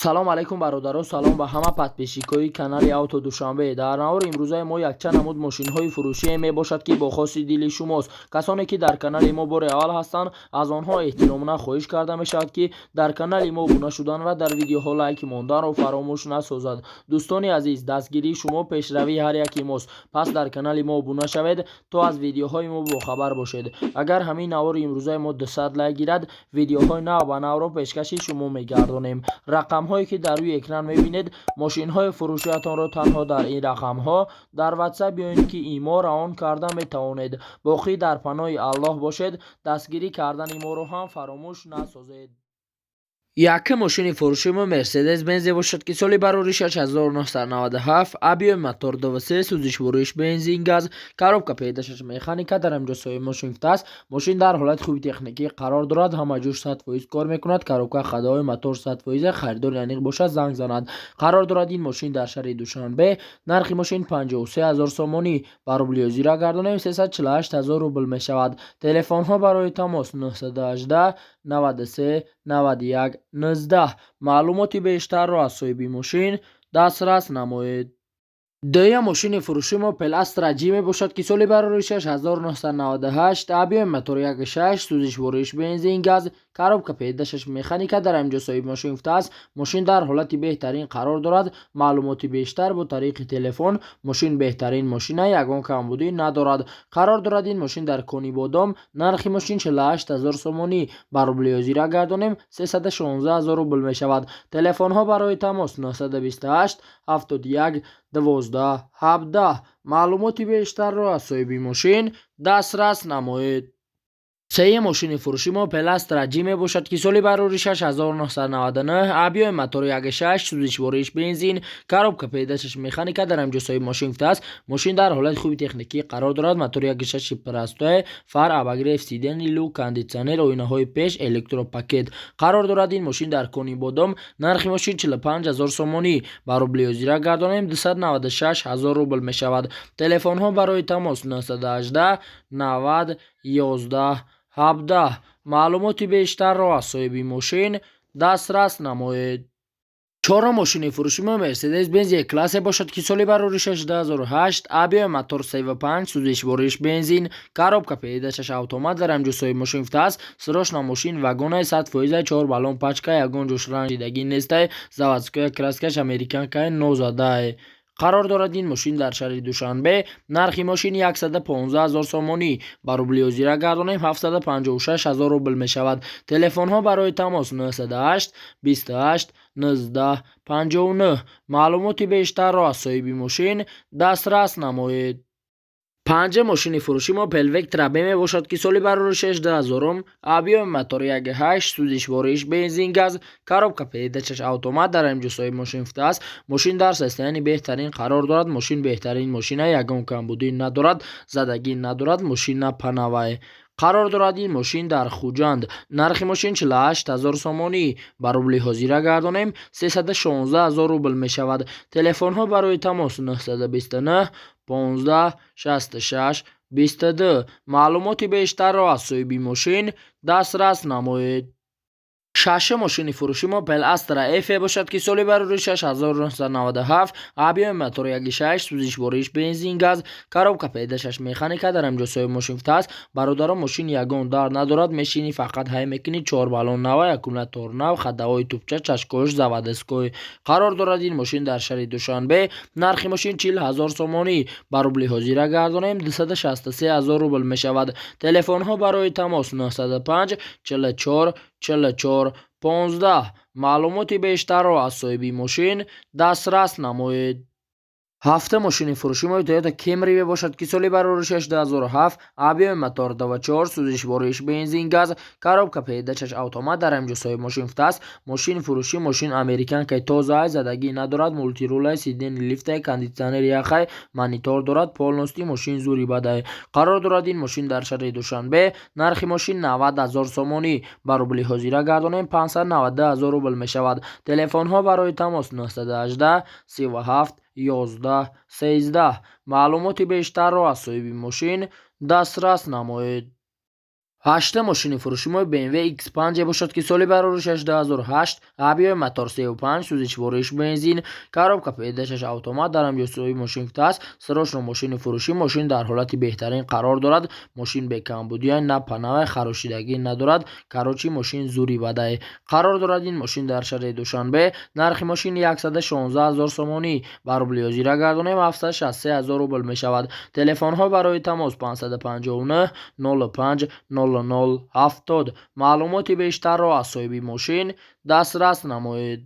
Салом алейкум, бародаро, салом ба ҳама подписчикои канали Авто Душанбе. Дар навори имрӯзаи мо якчанд намуд мошинҳои фурӯшие мебошад, ки бо хоси дили шумост. Касоне ки дар канали мо бори аввал ҳастанд, аз онҳо эҳтиромона хоҳиш карда мешавад, ки дар канали мо обуна шудан ва дар видеоҳо лайк монданро фаромӯш насозад. Дӯстони азиз, дастгирии шумо пешравии ҳар яки мост, пас дар канали мо обуна шавед, то аз видеоҳои мо бохабар бошед. Агар ҳамин навори имрӯзаи мо 200 лайк гирад, видеоҳои нав ба навро пешкаши шумо мегардонем. Рақамҳое ки дар рӯи экран мебинед, мошинҳои фурӯшиятонро танҳо дар ин рақамҳо дар Ватсап ё ин ки ИМО равон карда метавонед. Боқӣ дар паноҳи Аллоҳ бошед, дастгирӣ кардани моро ҳам фаромӯш насозед. Якум мошини фурӯши мо Мерседес Бензе бошад, ки соли бароришаш 1997, объёми мотор 2,3, сӯзишвориш бензин, газ, коробка ПД-шаш механика. Дар ҳамҷо соҳиби мошин гуфтааст, мошин дар ҳолати хуби техникӣ қарор дорад, ҳама ҷош 100% кор мекунад, коробка, ходовой, мотор 100%. Харидори аниқ бошад, занг занад. Қарор дорад ин мошин дар шаҳри Душанбе. Нархи мошин 53 000 сомонӣ, ба рубли ҳозира гардонем, 348 000 рубл мешавад. Телефонҳо барои тамос 918 93 91 19. Маълумоти бештарро аз соҳиби мошин дастрас намоед. Дуюм мошини фурӯши мо Опел Астра Ҷи мебошад, ки соли бароришаш 1998, объёми мотор 1,6, сӯзишвориш бензин, газ, коробка ПД-шаш механика. Дар ҳамҷо соҳиби мошин гуфтааст, мошин дар ҳолати беҳтарин қарор дорад, маълумоти бештар бо тариқи телефон. Мошин беҳтарин мошина, ягон камбудӣ надорад. Қарор дорад ин мошин дар Конибодом. Нархи мошин 48 000 сомонӣ, ба рубли ҳозира гардонем, 316 000 рубл мешавад. Телефонҳо барои тамос 928 71 12 17. Маълумоти бештарро аз соҳиби мошин дастрас намоед. Сеюм мошини фурӯши мо Опел Астра Ҷи мебошад, ки соли бароришаш 1999, объёми мотори 1,6, сӯзишвориш бензин, коробка ПД-шаш механика. Дар ҳамҷо соҳиби мошин гуфтааст, мошин дар ҳолати хуби техникӣ қарор дорад, мотори 1,6 простой, фар, обогрев сидений, люк, кондитсионер, оинаҳои пеш, электропакет. Қарор дорад ин мошин дар Конибодом. Нархи мошин 45 000 сомонӣ, ба рубли ҳозира гардонем, 296 000 рубл мешавад. Телефонҳо барои тамос 918 90 11 17. Маълумоти бештарро аз соҳиби мошин дастрас намоед. Чорум мошини фурӯши мо Мерседес Бенз Е классе бошад, ки соли бароришаш 2008, объёми мотор 3,5, сӯзишвориш бензин, коробка ПД-шаш автомат. Дар ҳамҷо соҳиби мошин гуфтааст, срочно мошин вагонаи 100%, чор баллон пачка, ягон ҷош ранжидагӣ нестай, заводская краскаш, американкаи нозадай. Қарор дорад ин мошин дар шаҳри Душанбе. Нархи мошин 115 000 сомонӣ, ба рубли ҳозира гардонем, 756 000 рубл мешавад. Телефонҳо барои тамос 908 28 19 59. Маълумоти бештарро аз соҳиби мошин дастрас намоед. Панҷум мошини фурӯши мо Опел Вектра Б мебошад, ки соли бароришаш 2000, объёми мотор 1,8, сӯзишвориш бензин, газ, коробка ПД-шаш автомат. Дар ҳамҷо соҳиби мошин гуфтааст, мошин дар состоянии беҳтарин қарор дорад, мошин беҳтарин мошина, ягон камбудӣ надорад, задагӣ надорад, мошина панавай. Қарор дорад ин мошин дар Хуҷанд. Нархи мошин 48 000 сомонӣ, ба рубли ҳозира гардонем, 316 000 рубл мешавад. Телефонҳо барои тамос 929 15 66 22. Маълумоти бештарро аз соҳиби мошин дастрас намоед. Шашум мошини фурӯши мо Опел Астра Ф бошад, ки соли бароришаш 1997, объёми мотор 1,6, сӯзишвориш бензин, газ, коробка ПД-шаш механика. Дар ҳамҷо соҳиби мошин гуфтааст, бародарон, мошин ягон дард надорад, мешинӣ, фақат ҳай мекунӣ, чор баллон нава, аккумулятор нав, ходовой тупча, чашкош заводской. Қарор дорад ин мошин дар шаҳри Душанбе. Нархи мошин 40 000 сомонӣ, ба рубли ҳозира гардонем, 263 000 рубл мешавад. Телефонҳо барои тамос 905 44 44 15. Маълумоти бештарро аз соҳиби мошин дастрас намоед. Ҳафтум мошини фурӯши мо Тойота Кемри мебошад, ки соли бароришаш 2007, объёми мотор 2,4, сӯзишвориш бензин, газ, коробка ПД-шаш автомат. Дар ҳамҷо соҳиби мошин гуфтааст, мошини фурӯшӣ мошин американкаи тозаай, задагӣ надорад, мультирулай, сиденье лифтай, кондитсионери яхай, монитор дорад, полностью мошин зури бадай. Қарор дорад ин мошин дар шаҳри Душанбе. Нархи мошин 90 000 сомонӣ, ба рубли ҳозира гардонем, 592 000 рубл мешавад. Телефонҳо барои тамос 918 37 11 13. Маълумоти бештарро аз соҳиби мошин дастрас намоед. Ҳашта мошини фурӯши мо BMW X5 бошад, ки соли бароришаш 2008, объёми мотор 3,5, сӯзишвориш бензин, коробка передачаш автомат, дар ҳамҷо соҳиби мошин гуфтааст: срочно мошини фурӯшӣ. Мошин дар ҳолати беҳтарин қарор дорад, мошин бекамбудия, на панавай, харошидагӣ надорад. Короче, мошин зури бадай. Қарор дорад ин мошин дар шаҳри Душанбе. Нархи мошин 116 000 сомонӣ, ба рубли ҳозира гардонем, 763 000 рубл мешавад. Телефонҳо барои тамос 559 05 00 70. Маълумоти бештарро аз соҳиби мошин дастрас намоед.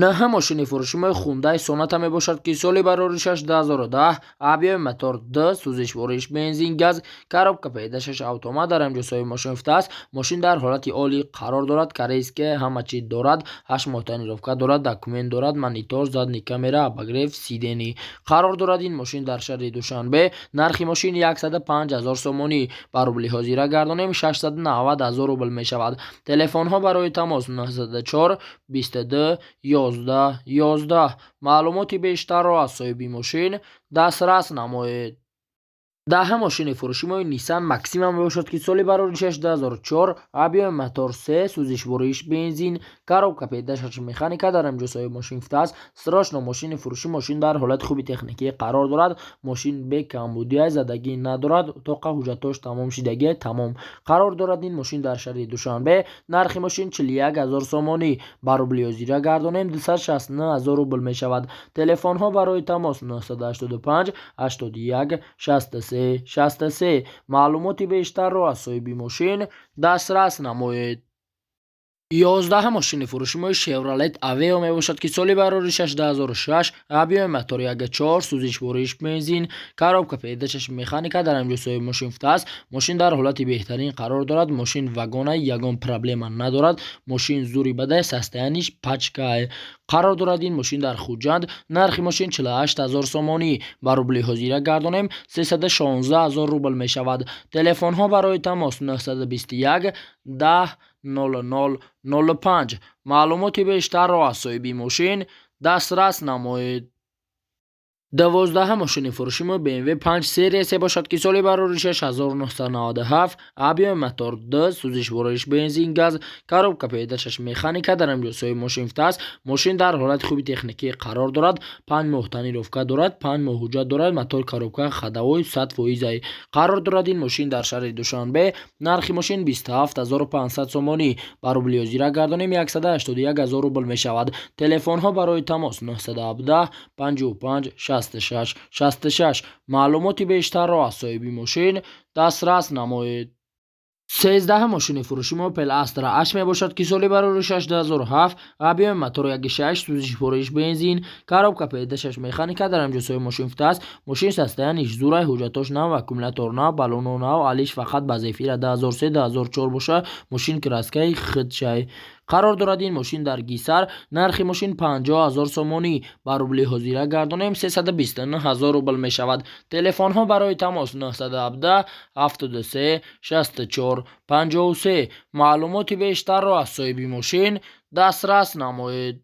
Наҳа мошини фурӯши мо Хундай Соната мебошад, ки соли бароришаш 2010, объёми мотор 2, сӯзишвориш бензин, газ, коробка передачаш автомат, дар ҳамҷо соҳиби мошин гуфтааст: мошин дар ҳолати олӣ қарор дорад, корейская, ҳама чи дорад, 8 моҳ тонировка дорад, документ дорад, монитор, задний камера, обогрев сидений. Қарор дорад ин мошин дар шаҳри Душанбе. Нархи мошин 105 000 сомонӣ, ба рубли ҳозира гардонем, 690 000 рубл мешавад. Телефонҳо барои тамос 904 22 11 11. Маълумоти бештарро аз соҳиби мошин дастрас намоед. Даҳа мошини фурӯши мо Nissan Maxima мебошад, ки соли бароришаш 2004, объёми мотор 3, сӯзишвориш бензин, коробка передачаш механика, дар ҳамҷо соҳиби мошин гуфтааст: срочно мошини фурӯшӣ. Мошин дар ҳолати хуби техникӣ қарор дорад, мошин бекамбудия, задагӣ надорад, тоқа ҳуҷҷатҳош тамом шидагия, тамом. Қарор дорад ин мошин дар шаҳри Душанбе. Нархи мошин 41 000 сомонӣ, ба рубли ҳозира гардонем, 269 000 рубл мешавад. Телефонҳо барои тамос 985 81 63 63. Маълумоти бештарро аз соҳиби мошин дастрас намоед. 11 мошини фурӯши мо Chevrolet Aveo мебошад, ки соли бароришаш 2006, объёми мотор 1,4, сӯзишвориш бензин, коробка передачаш механика, дар ҳамҷо соҳиби мошин гуфтааст: мошин дар ҳолати беҳтарин қарор дорад, мошин вагона, ягон проблема надорад, мошин зури бадай, состояниш пачкай. Қарор дорад ин мошин дар Хуҷанд. Нархи мошин 48 000 сомонӣ, ба рубли ҳозира гардонем, 316 000 рубл мешавад. Телефонҳо барои тамос 921 10 00 05. Маълумоти бештарро аз соҳиби мошин дастрас намоед. 12 мошини фурӯши мо BMW 5 Series бошад, ки соли бароришаш 1997, объёми мотор 2, сӯзишвориш бензин, газ, коробка передачаш механика, дар ҳамҷо соҳиби мошин гуфтааст: мошин дар ҳолати хуби техникӣ қарор дорад, 5 моҳ тонировка дорад, 5 моҳ ҳуҷҷат дорад, мотор, коробка ходовой 100%. Қарор дорад ин мошин дар шаҳри Душанбе. Нархи мошин 27 500 сомонӣ, ба рубли ҳозира гардонем, 181 000 рубл мешавад. Телефонҳо барои тамос 917 55 66 66. Маълумоти бештарро аз соҳиби мошин дастрас намоед. 13 мошини фурӯши мо Opel Astra H мебошад, ки соли бароришаш 2007, объёми мотор 1,6, сӯзишвориш бензин, коробка передачаш механика, дар ҳамҷо соҳиби мошин гуфтааст: мошин состояниш зурай, ҳуҷҷатош нав, аккумулятор нав, баллоно нав, алиш фақат ба Зефира 2003 2004 боша, мошин краскаи худшай. Қарор дорад ин мошин дар Гисар. Нархи мошин 50 000 сомонӣ, ба рубли ҳозира гардонем, 329 000 рубл мешавад. Телефонҳо барои тамос 917 73 64 53. Маълумоти бештарро аз соҳиби мошин дастрас намоед.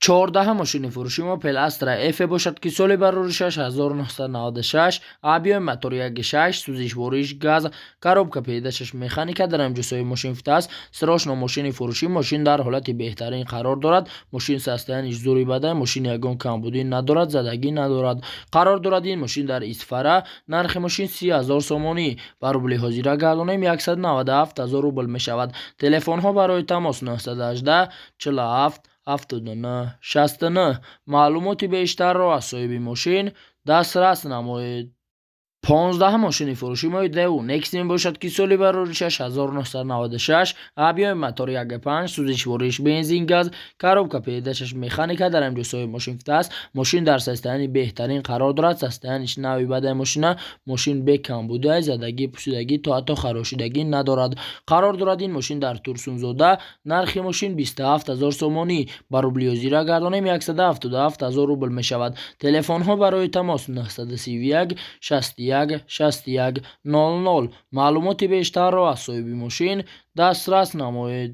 14 мошини фурӯши мо Opel Astra F бошад, ки соли бароришаш 1996, объёми мотор 1,6, сӯзишвориш газ, коробка передачаш механика, дар ҳамҷо соҳиби мошин гуфтааст: срочно мошини фурӯшӣ. Мошин дар ҳолати беҳтарин қарор дорад, мошин состояниш зури бадай, мошин ягон камбудӣ надорад, задагӣ надорад. Қарор дорад ин мошин дар Исфара. Нархи мошин 30 000 сомонӣ, ба рубли ҳозира гардонем, 197 000 рубл мешавад. Телефонҳо барои тамос 918 47 79 69. Маълумоти бештарро аз соҳиби мошин дастрас намоед. 15 мошини фурӯши мо Daewoo Nexia мебошад, ки соли бароришаш 1996, объёми мотор 1,5, сӯзишвориш бензин, газ, коробка передачаш механика, дар ҳамҷо соҳиби мошин гуфтааст: мошин дар состоянии беҳтарин қарор дорад, состояниш нави бадай мошина, мошин бекамбудия, задагӣ, пусидагӣ, то ҳатто харошидагӣ надорад. Қарор дорад ин мошин дар Турсунзода. Нархи мошин 27 000 сомонӣ, ба рубли ҳозира гардонем, 177 000 рубл мешавад. Телефонҳо барои тамос 931 61 61 00. Маълумоти бештарро аз соҳиби мошин дастрас намоед.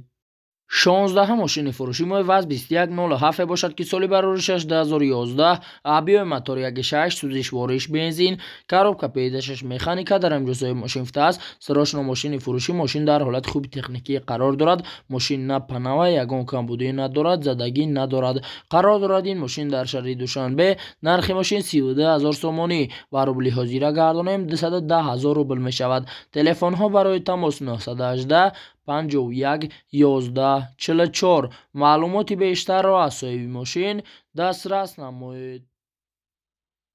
16-ум мошини фурӯши мо ВАЗ 2107 бошад, ки соли бароришаш 2011, объёми мотор 1,6, сӯзишвориш бензин, коробка передачаш механика. Дар инҷо соҳиби мошин гуфтааст: «Срочно мошини фурӯшӣ, мошин дар ҳолати хуби техникӣ қарор дорад, мошин на панава, ягон камбудӣ надорад, задагӣ надорад». Қарор дорад ин мошин дар шаҳри Душанбе. Нархи мошин 32 ҳазор сомонӣ ва рубли ҳозира гардонем, 210 ҳазор рубл мешавад. Телефонҳо барои тамос: 918 51 11 44. Маълумоти бештарро аз соҳиби мошин дастрас намоед.